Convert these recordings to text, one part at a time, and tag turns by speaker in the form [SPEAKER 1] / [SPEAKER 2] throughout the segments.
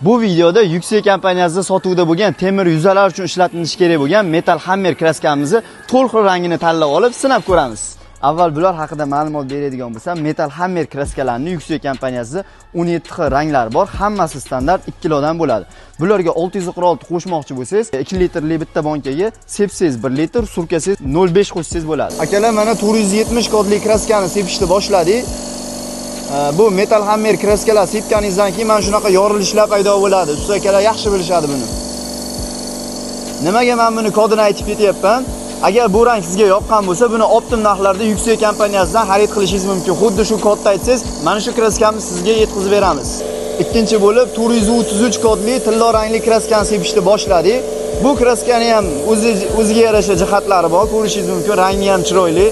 [SPEAKER 1] Bu videoda Yukse kompaniyasida sotuvda bo'lgan temir yuzalar uchun ishlatilishi kerak bo'lgan Metal Hammer kraskamizni to'liq rangini tanlab olib sinab ko'ramiz. Avval bular haqida ma'lumot beradigan bo'lsam, Metal Hammer kraskalarini Yukse kompaniyasida 17 xil ranglari bor, hammasi standart 2 kilodan bo'ladi. Bularga 646 qo'shmoqchi bo'lsangiz, 2 litrli bitta bonkaga sepsangiz 1 litr, surkasangiz 0.5 qo'shsangiz bo'ladi. Akalar, mana 470 kodli kraskani sepishni boshladik. Bu Metal Hammer kraskalar sepganingizdan keyin mana shunaqa yorilishlar paydo bo'ladi. Usta akalar yaxshi bilishadi buni. Nimaga men buni kodini aytib ketyapman? Agar bu rang sizga yoqqan bo'lsa, buni optim narxlarda Yukse kompaniyasidan xarid qilishingiz mumkin. Xuddi shu kodni aytsangiz, mana shu kraskamizni sizga yetkazib beramiz. Ikkinchi bo'lib 433 kodli tillo rangli kraskani sepishni boshladik. Bu kraskani ham o'ziga yarasha jihatlari bor, ko'rishingiz mumkin, rangi ham chiroyli.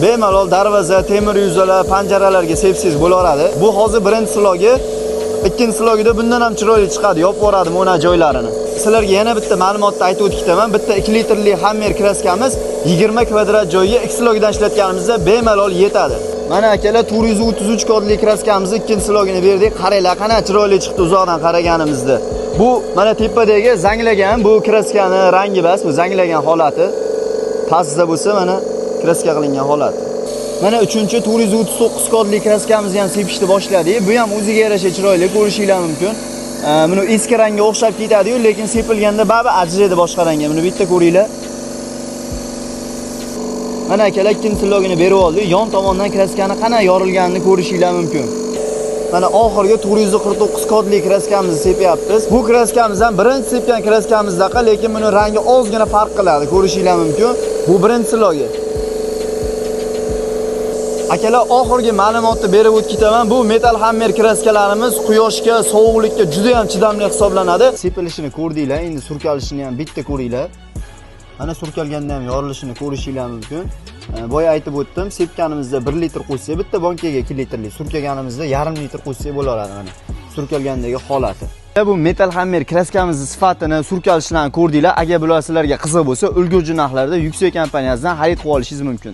[SPEAKER 1] Bemalol darvoza, temir yuzalar, panjaralarga sepsangiz bo'laveradi. Bu hozir birinchi slogi. Ikkinchi slogida bundan ham chiroyli chiqadi, yopib yuboradi mana joylarini. Sizlarga yana bitta ma'lumotni aytib o'tib ketaman. Bitta 2 litrli Hammer kraskamiz 20 kvadrat joyga ikki slogidan ishlatganimizda bemalol yetadi. Mana akalar, 433 kodli kraskamizni ikkinchi slogini berdik. Qaranglar, qana chiroyli chiqdi uzoqdan qaraganimizda. Bu mana tepadagi zanglagan bu kraskani rangi bas, bu zanglagan holati. Pastda bo'lsa mana kraska qilingan holati. Mana uchinchi 439 kodli kraskamizni ham sepishni boshladik. Bu ham o'ziga yarasha chiroyli, ko'rishinglar mumkin. Buni eski rangga o'xshab ketadi-yu, lekin sepilganda baribir ajraydi boshqa rangga. Buni bitta ko'ringlar. Mana akalar, ikkinchi slogini berib oldik. Yon tomondan kraskani qana yorilganini ko'rishinglar mumkin. Mana oxirgi 449 kodli kraskamizni sepyapmiz. Bu kraskamiz ham birinchi sepgan kraskamizdaqa, lekin buni rangi ozgina farq qiladi, ko'rishinglar mumkin. Bu birinchi slogi. Akalar, oxirgi ma'lumotni berib o'tib ketaman. Bu Metal Hammer kraskalarimiz quyoshga, sovuqlikka juda ham chidamli hisoblanadi. Sepilishini ko'rdinglar, endi surkalishini ham bitta ko'ringlar. Mana surkalganda ham yorilishini ko'rishinglar mumkin. Boya aytib o'tdim, sepganimizda 1 litr qo'shsak, bitta bonkaga 2 litrlik, surkaganimizda yarim litr qo'shsak bo'laveradi mana. Surkalgandagi holati. Bu Metal Hammer kraskamizni sifatini, surkalishlarini ko'rdinglar. Agar bular sizlarga qiziq bo'lsa, ulgurji narxlarda Yukse kompaniyasidan xarid qilib olishingiz mumkin.